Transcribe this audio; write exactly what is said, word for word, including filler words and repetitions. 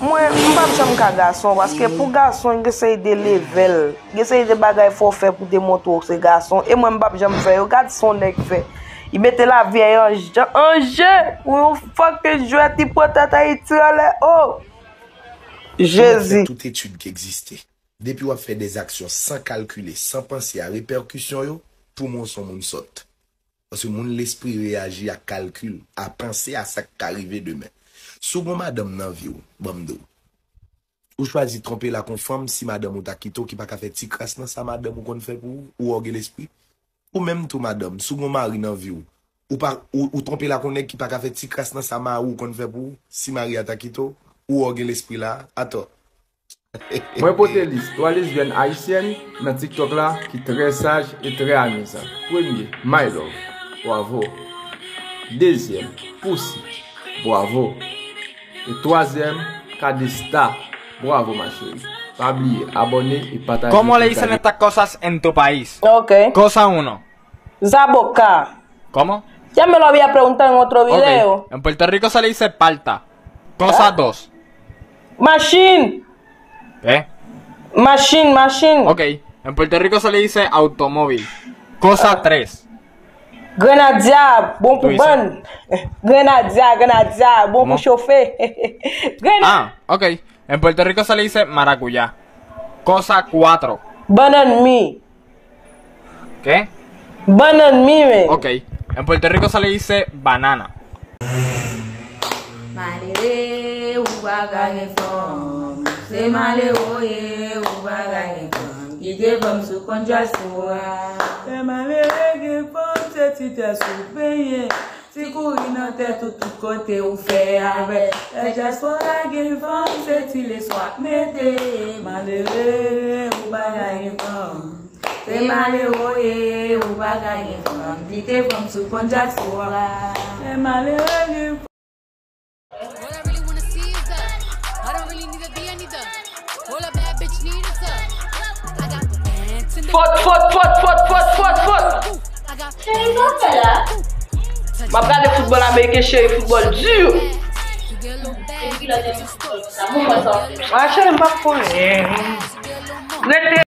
Mwen, m p ap janm ka gason, paske pou gason, gen seri de level, gen seri de bagay fò w fè pou demontre w se gason, e mwen, m p ap janm fè yo. Gad sa yon nèg fè. Li mete lavi a an j-, an je pou yon fucking jwèt, li pran tèt Ayiti anlè. Oh! Jezi. Tout etid ki egziste. Depi w ap fè des actions sans calculer, sans penser à répercussion yo, pou mwen w se yon moun sòt. Paske moun lespri reyaji ak kalkil, a panse a sa k ka rive demen. Si w gen yon madanm nan vi w, ban m di w, ou chwazi twonpe l ak yon fanm, si madanm ou ta kite w, ki pa ka fè ti kras nan sa madanm ou konn fè pou ou, ou wè w gen lespri. Ou menm tou madanm, si w gen yon mari nan vi w, ou pa, ou, ou twonpe l ak yon nèg ki pa ka fè ti kras nan sa mari w konn fè pou ou, si mari a ta kite w, ou wè w gen lespri la, atò. Mwen pote lis twa lesbyèn ayisyèn nan TikTok la ki trè saj e trè amizan. Premye, My Love, bwavo. Dezyèm, Pousi, bwavo. E twazyèm, Kadesta, bwavo ma chérie. Pa bliye abòne e pataje. ¿Cómo le dicen estas cosas en tu país? Ok. Cosa uno. Zaboka. ¿Cómo? Ya me lo había preguntado en otro video. Ok. En Puerto Rico se le dice palta. Cosa dos. Machin. ¿Qué? Machin, machin. Ok. En Puerto Rico se le dice automóvil. Cosa tres. Grenadya, bon pou bann. Grenadya, grenadya, bon pou chofe. Grenadya. Ah, ok. En Puerto Rico se le dice maracuyá. Cosa cuatro. Bannann mi. ¿Qué? Bannann mi, men. Ok. En Puerto Rico se le dice banana. Malere, ou pa ka gen fanm. Se malere w ye, ou pa ka gen fanm. Kite fanm sou kont dyaspora. Se malere gen fanm, se ti tès ou benyen. Ti kouri nan tèt ou tout kote ou fè avè. Lè dyaspora gen fanm, se ti leswa k mete. Malere, ou pa ka gen fanm. Se malere w ye, ou pa ka gen fanm. Kite fanm sou kont dyaspora. Se malere gen fanm. All I really wanna see is up. I don't really need to be any the. All a bad bitch need is up. I got the pants in the. Fot, fot, fot, fot, fot, fot, fot. I got. Cheri, sa w fè la? M ap gade foutbòl ameriken, cheri, foutbòl di. You get a little bag, you get your stuff. Ah, cheri, m p ap konnen. Rete.